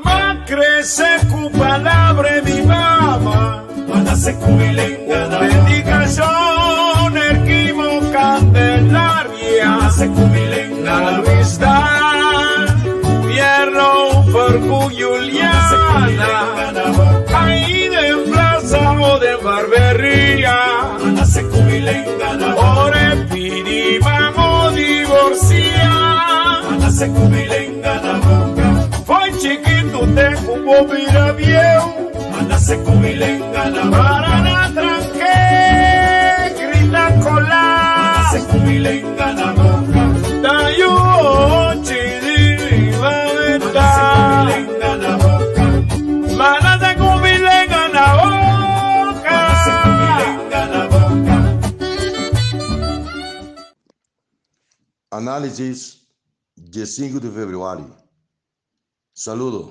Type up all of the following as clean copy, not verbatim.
M'a crece cu palabra 'e mi mama. Bendicacion Erquimo Candelaria Na Luis Daal Pierro Fercu Juliana Ahí den plaza o den barberia Ora e pidi mamo divorcia Fo'i chikitu te ku bo bira bieu Para na tranke grita kola Ta yu ochi di riba meta Manase ku mi lenga na boka. Análisis diesinku di febrüari. Saludo.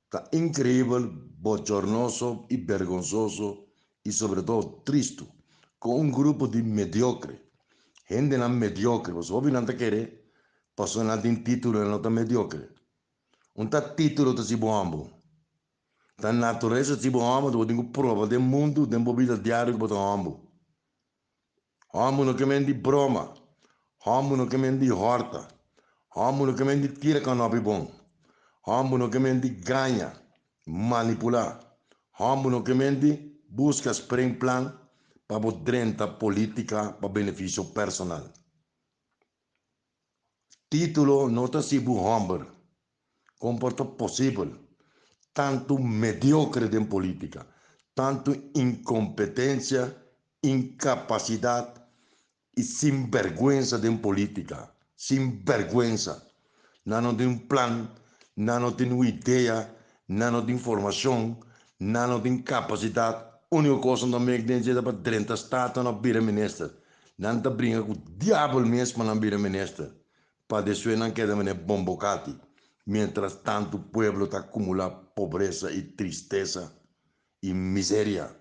Ta increibel, bochornoso y bergonzoso y sobre todo tristo con un grupo di mediocre, hendenan mediocre, pasobra hopi nan ta kere pasobra nan tin titulo nan no ta mediocre. Un ta titulo ta si bo homber. Ta naturalesa si bo homber bo tin cu proba den mundo, den bo bida diario cu bo ta homber. Hòmber no ke men di broma. Hòmber no ke men di hòrta. Hòmber no ke men di tira kanopi bon. Hòmber no ke men di gaña, manipulá. Hòmber no ke men di buska springplan pa bo drenta polítika pa benefisio personal. Título no ta si bo hòmber. Kon por ta posibel tantu mediokre den politika, tantu inkompetensia, inkapasidat i sinbèrgwensa den politika? Sinbèrgwensa! Nan no tin un plan, nan no tin un idea, nan no tin formashon, nan no tin kapasidat. Úniko kos nan ta mek den dje ta pa drenta staten òf bira minister. Nan ta bringa ku diabel mes pa nan bira minister. Pa despues nan keda mene bombokati, mientras tantu pueblo ta akumulá pobresa i tristesa i miseria.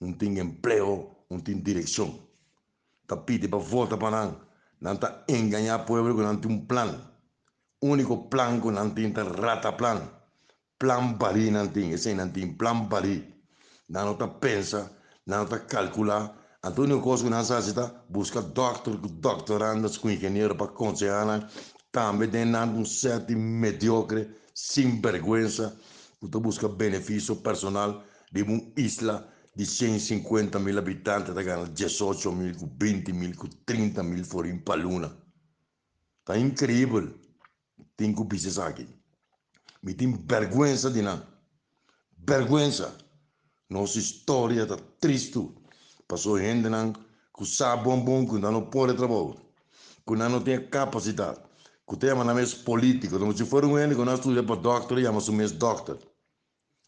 Un tin empleo, un tin direkshon. Ta pidi pa vota pa nan, nan ta engañá pueblo ku nan tin un plan. Úniko plan ku nan tin ta rataplan. Plan barí nan tin, esei nan tin, plan barí. Nan no ta pensa, nan no ta kalkulá. Anto úniko kos ku nan sa hasi ta buska dòkter ku dòktorandas ku ingeniero pa konsehá nan. Tambe den nan un sèt di mediokre, sinbèrgwensa, ku ta buska benefisio personal riba un isla di 150 mil habitante ta gana diesocho mil ku binti mil ku trinta mil forin pa luna. Ta inkreibel. Tin ku bisa esaki. Mi tin bèrgwensa di nan. Bèrgwensa! Nos historia ta tristu pasobra hendenan ku sa bon bon ku nan no por e trabou, ku nan no tin e kapasidat, ku ta yama nan mes polítiko. Como si fuera un hende ku no a studia pa dòkter yama su mes dòkter.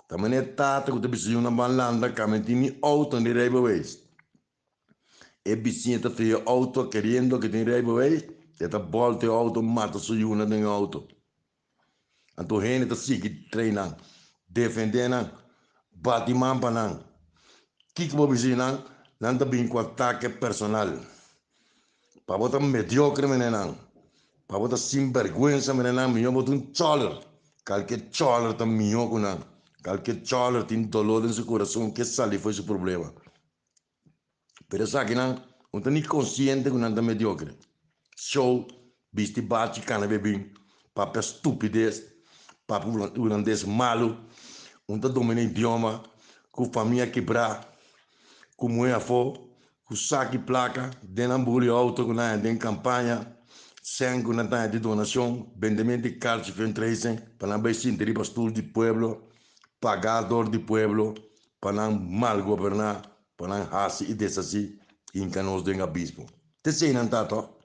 Ta manera e tata ku ta bisa yunan ban landa kami tin ni outo ni reibeweis. E bisiña ta fia e auto keriendo ke tin rijbewijs, e ta bolta e auto mata su yunan den e auto. Anto hende ta sigui trae nan, defende nan, bati man pa nan. Kiko bo bisa di nan? Nan ta bin ku atake personal. Pa bo ta mediokre mene nan, pa bo ta sinbergwensa mene nan, mihó bo ta un chòler. Kalke chòler ta mihó ku nan. Kalke chòler tin doló den su kurason ke sali for su problema. Pero esakinan no ta ni konsiente ku nan ta mediokre. Show, bisti bachi, kana bebin, papia stupides, papia hulandes malu, un ta domina idioma, ku famia kibrá, ku muhé afó, ku saki plaka den nan buli outo ku nan haña den kampaña, sèn ku nan ta haña di donashon, bendemento di karchi fundraising pa nan bai sinti riba stul di pueblo, pagá dor di pueblo. Pa nan mal goberná, pa nan hasi i deshasí, hinka nos den abismo. T'esei nan ta tò?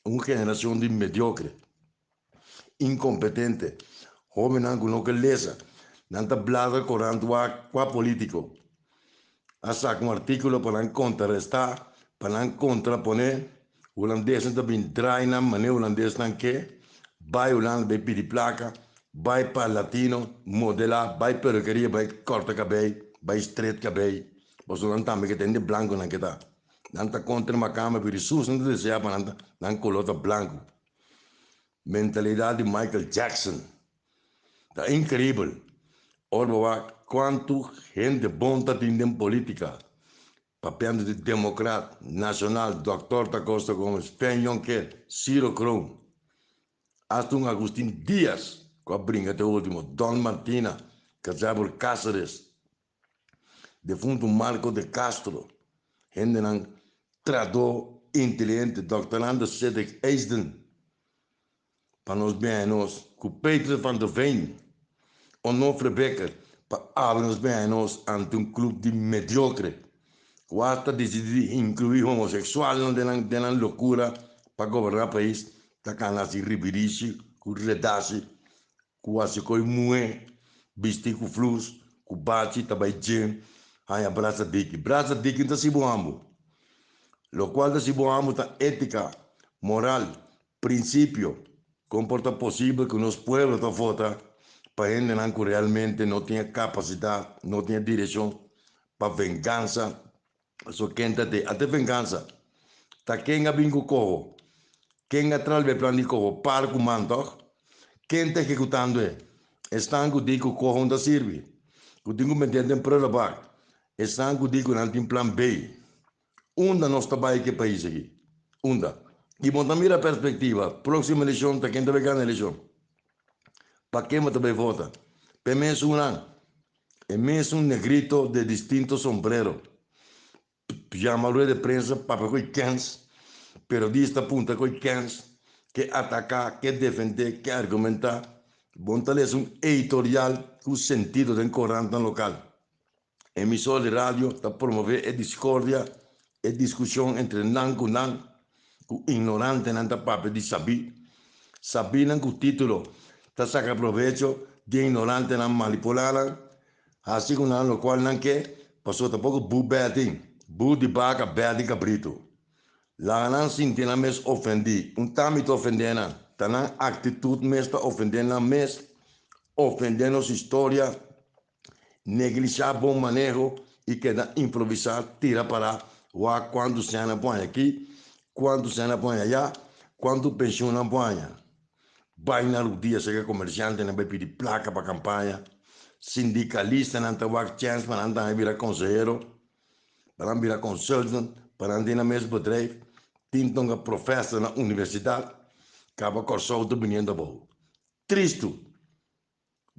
Un generashon di mediokre, inkompetente, hóbennan ku no ke lesa. Nan ta bladra korant wak kua polítiko a saka un artíkulo pa nan kontrarestá, pa nan kontraponé. Hulandesnan ta bin draai nan manera hulandesnan ke, bai Hulanda bai pidi plaka, bai pa latino, modelá, bai pelukeria bai kòrta kabei, bai stret kabei, pasobra nan tambe ke ta hende blankunan ke ta. Nan ta kontra makamba pero sus nan ta deseá pa nan ta nan koló ta blanku. Mentalidat di Michael Jackson. Ta inkribel ora bo wak kuantu hende bon ta tin den politika. Papiando di Demokrat, Nashonal, Dòktor Da Costa Gomez, Fen Jonker, Ciro Kroon, asta un Agustin Diaz ku a bringa te ultimo, Don Martina, Cazabur Cáceres, defuntu Marco de Castro, hendenan tradó inteligente, Dòktorando Cedric Eisden, pa nos bin nos ku Peter van der Veen, Onofre Becker, pa awe nos bin nos ante un club di mediocre ku hasta disidí di inkluí homoseksualnan den nan den nan lokura pa goberná pais, ta kana hasi ribirishi ku redashi ku hasi koi muhé bisti ku flus ku bachi ta bai gym haña brasa diki. Brasa diki no ta si bo hambu. Lokual ta si bo hambu ta étika, moral, Prinsipio, Kon por ta posibel ku nos pueblo ta vota pa hendenan ku realmente no tin e kapasidat, no tin e direkshon pa vengansa? Pasobra ken ta te? Ate vengansa. Ta ken a bin ku koho? Ken a tralba e plan di koho? Par ku man, tòg? Ken ta ehekutando e? Esnan ku di ku koho no ta sirbi, ku tin ku mete den prullenbak, esnan ku di ku nan tin plan B. Unda nos ta bai ku e pais aki? Unda? I bo ta mira perspektiva, próksimo elekshon ta ken ta bai gana elekshon? Pa ken bo ta bai vota? Pa e mesunnan, e mesun negrito de distinto sombrero, yama rueda de prensa papia ku e kens, periodista puntra ku e kens, ke ataká, ke defendé, ke argumentá. Bo ta lesa un editorial ku sentido den korantnan lokal. Emisor di radio ta promové e discordia, e discusion entre nan cu nan, cu ignorantenan ta papia di sabí. Sabínan cu título ta saca provecho di e ignorantenan manipulá nan, haci cu nan locual nan ke, pasobra tapoco bu bètin, bu di baca, bè di cabrito. Laga nan sinti nan mes ofendí. Un tambe ta ofendé nan. Ta nan actitud mes ta ofendé nan mes, ofendé nos historia, Neglishá bon maneho i keda improvisá tira pará wak kuantu sèn nan por haña aki, kuantu sèn nan por haña ayá, kuantu penshun nan por haña. Bai na rudia serka komershantenan bai pidi plaka pa kampaña. Sindikalistanan ta wak chèns pa nan tambe bira konsehero, pa nan bira consultant, pa nan tin nan mes bedrijf. Tin tonga profèser na universidat, kaba Kòrsou ta biniendo abou. Tristu!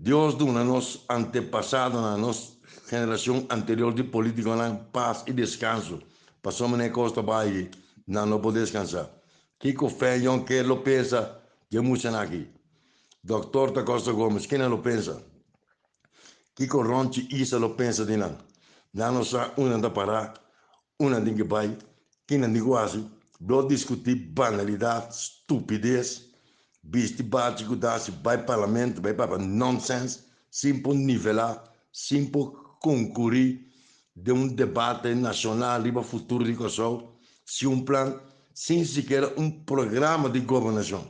Dios duna nos antepasadonan, nos generacion anterior di politiconan paz y descanso, pasobra manera cos ta bay nan no por descansa. Kico Fen Jonker lo pensa dje muchanan aki? Doctor Da Costa Gomez, kina lo pensa? Kico Ronchi Isa lo pensa di nan? Nan no sa unda nan ta para, unda nan tin ke bay, kin nan tin ku hasi, blo diskutí banalidad, stupides, bisti bachi ku dasi, bai parlamento, bai papia nonsens, sin por nivelá, sin por konkurí den un debate nashonal riba futuro di Kòrsou, sin un plan, sin sikiera un programa di gobernashon.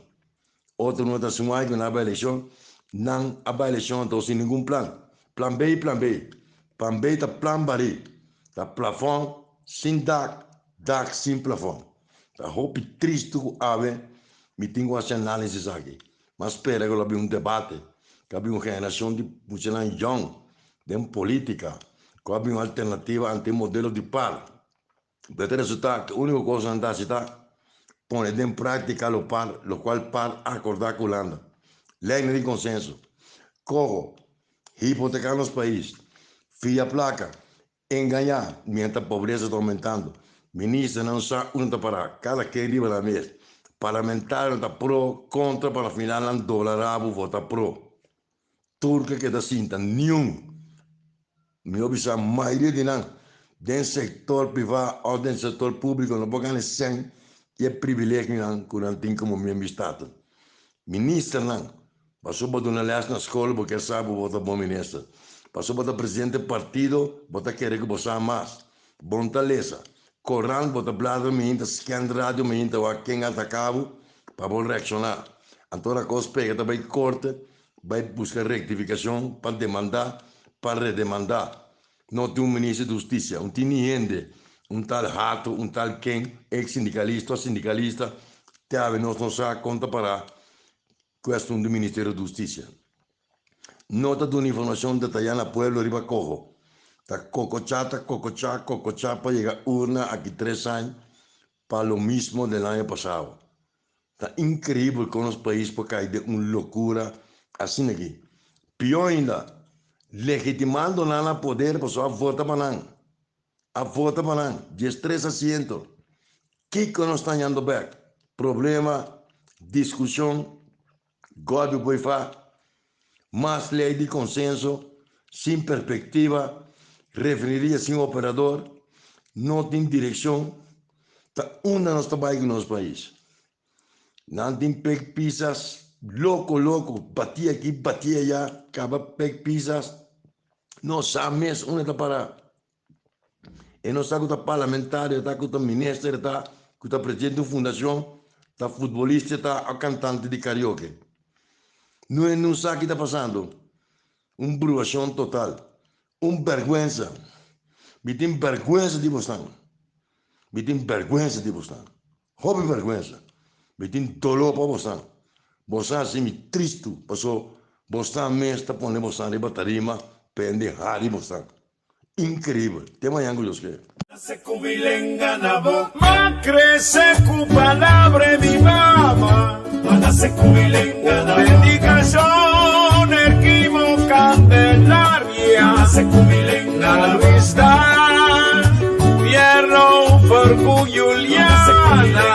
Otro no ta sumai ku nan a bai elekshon, nan a bai elekshon anto sin ningun plan. Plan B, plan B. Plan B ta plan barí. Ta plafòn sin dak, dak sin plafòn. Ta hopi tristu ku awe mi tin ku hasi análisis aki. Mi a spera ku lo bin un debate, ku a bin un generashon di muchanan yòn den polítika, ku a bin un alternativa ante e modelo di par. Bo ta resultá ku e úniko kos nan ta hasi ta pone den práktika lo par lokual par akordá ku Hulanda. Lei di konsenso, koho, hipoteká nos pais, fia plaka, engañá mientras pobresa ta oumentando. Ministernan sa unda ta pará, kada ken riba nan mes. Parlamentarionan ta pro, kontra pa na final nan dobla rabu vota pro. Tur ke keda sinta niun, mihó bisa mayoria di nan, den sektor privá òf den sektor públiko no por gana e sèn i e privilegionan ku nan tin komo miembro di Staten. Ministernan, pasobra bo duna lès na skol bo kier sa ku bo ta bon minister. Pasobra bo ta presidente di partido bo ta kere ku bo sa mas. Bo no ta lesa korant, bo ta bladra mihinta, skèn radio mihinta wak ken a ataka bo pa bo reakshoná. Anto ora kos pega ta bai korte Bai buska rektifikashon pa demandá, pa redemandá. No tin un minister di hustisia, un tin ni hende, un tal Hato, un tal ken, ex sindikalista o sindikalista, te awe nos no sa kon ta pará. Cuestion di Ministerio di Husticia. No ta duna informacion detaya na pueblo riba coho. Ta cococha ta cococha cococha pa yega urna aki tres aña pa lo mismo del aña pasado. Ta increibel con nos pais por cay den un locura asina aki. Pio ainda, legitimando nan na poder pasobra a vota pa nan. A vota pa nan, 13 asiento. Kico nos ta hañando bek? Problema, discusion, golpe por fa, mas ley di consenso, sin perspectiva, refineria sin operador, no tin direccion. Ta unda nos ta bay cu nos pais? Nan tin pek pisas loco loco, bati aki, bati aya, caba pek pisas, no sa mes unda ta para. E no sa ku ta parlamentario ta, ku ta minister ta, ku ta presidente di un fundacion, ta futbolista ta o cantante di karaoke. No e no sa ki ta pasando. Un bruacion total. Un berguensa. Mi tin berguensa di bosnan. Mi tin berguensa di bosnan. Hopi berguensa. Mi tin doló pa bosnan. Bosnan hasi mi tristu paso bosnan mes ta pone bosnan riba tarima pa hende hari bosnan. Increíbel. Te mañan ku Dios kere. Ma crece cu palabra mi mama. Dedicacion Erquimo Candelaria. Na Luisda Pierno Fercu Juliana.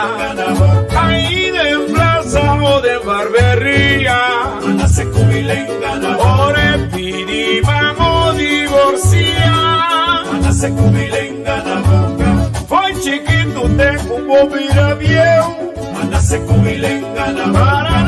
Ahí den plaza o den barberia. Ora pidi mamo divorcia. Foi chiquito te cu bo bira bieu. Para.